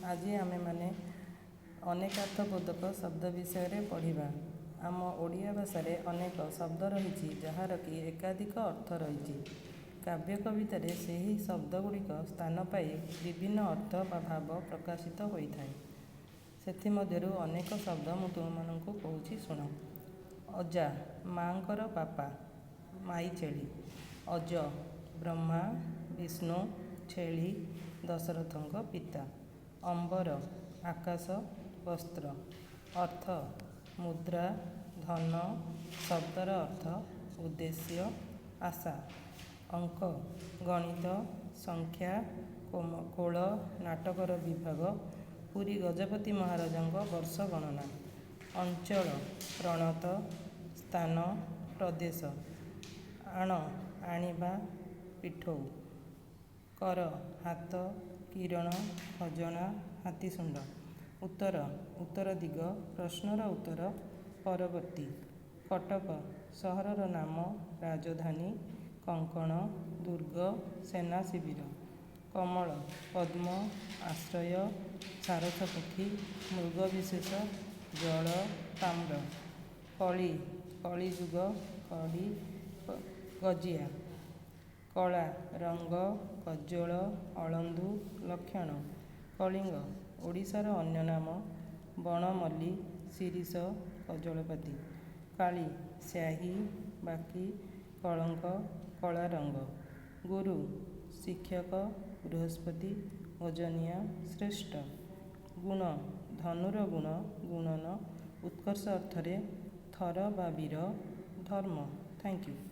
ଆଜି ଆମେମାନେ ଅନେକାର୍ଥବୋଧକ ଶବ୍ଦ ବିଷୟରେ ପଢ଼ିବା। ଆମ ଓଡ଼ିଆ ଭାଷାରେ ଅନେକ ଶବ୍ଦ ରହିଛି, ଯାହାର କି ଏକାଧିକ ଅର୍ଥ ରହିଛି। କାବ୍ୟ କବିତାରେ ସେହି ଶବ୍ଦ ଗୁଡ଼ିକ ସ୍ଥାନ ପାଇ ବିଭିନ୍ନ ଅର୍ଥ ବା ଭାବ ପ୍ରକାଶିତ ହୋଇଥାଏ। ସେଥିମଧ୍ୟରୁ ଅନେକ ଶବ୍ଦ ମୁଁ ତୁମମାନଙ୍କୁ କହୁଛି, ଶୁଣ। ଅଜା, ମାଆଙ୍କର ବାପା। ମାଇଛେଳି। ଅଜ, ବ୍ରହ୍ମା, ବିଷ୍ଣୁ। ଛେଳି, ଦଶରଥଙ୍କ ପିତା। ଅମ୍ବର, ଆକାଶ। ବସ୍ତ୍ର। ଅର୍ଥ, ମୁଦ୍ରା, ଧନ। ଶବ୍ଦର ଅର୍ଥ, ଉଦ୍ଦେଶ୍ୟ, ଆଶା। ଅଙ୍କ, ଗଣିତ, ସଂଖ୍ୟା। କୋଳ, ନାଟକର ବିଭାଗ। ପୁରୀ ଗଜପତି ମହାରାଜଙ୍କ ବର୍ଷ ଗଣନା। ଅଞ୍ଚଳ, ପ୍ରଣତ, ସ୍ଥାନ, ପ୍ରଦେଶ। ଆଣ, ଆଣିବା, ପିଠଉ। କର, ହାତ। କିରଣ, ଖଜଣା, ହାତୀଶୁଣ୍ଡ। ଉତ୍ତର, ଉତ୍ତର ଦିଗ, ପ୍ରଶ୍ନର ଉତ୍ତର, ପରବର୍ତ୍ତୀ। କଟକ, ସହରର ନାମ, ରାଜଧାନୀ। କଙ୍କଣ, ଦୁର୍ଗ, ସେନା ଶିବିର। କମଳ, ପଦ୍ମ, ଆଶ୍ରୟ, ସାରସ ପକ୍ଷୀ, ମୃଗ ବିଶେଷ, ଜଳ, ତାମ୍ର। କଳି, କଳିଯୁଗ, କଡ଼ି, ଗଜିଆ। କଳା, ରଙ୍ଗ, କଜ୍ଜୋଳ, ଅଳନ୍ଧୁ, ଲକ୍ଷଣ। କଳିଙ୍ଗ, ଓଡ଼ିଶାର ଅନ୍ୟ ନାମ। ବଣମଲ୍ଲୀ, ଶିରୀଷ, କଜଳପାତି। କାଳି, ସ୍ୟାହି, ବାକି, କଳଙ୍କ, କଳା ରଙ୍ଗ। ଗୁରୁ, ଶିକ୍ଷକ, ବୃହସ୍ପତି, ଓଜନିଆ, ଶ୍ରେଷ୍ଠ। ଗୁଣ, ଧନୁର ଗୁଣ, ଗୁଣନ, ଉତ୍କର୍ଷ ଅର୍ଥରେ, ଥର ବା ବୀର, ଧର୍ମ। Thank you.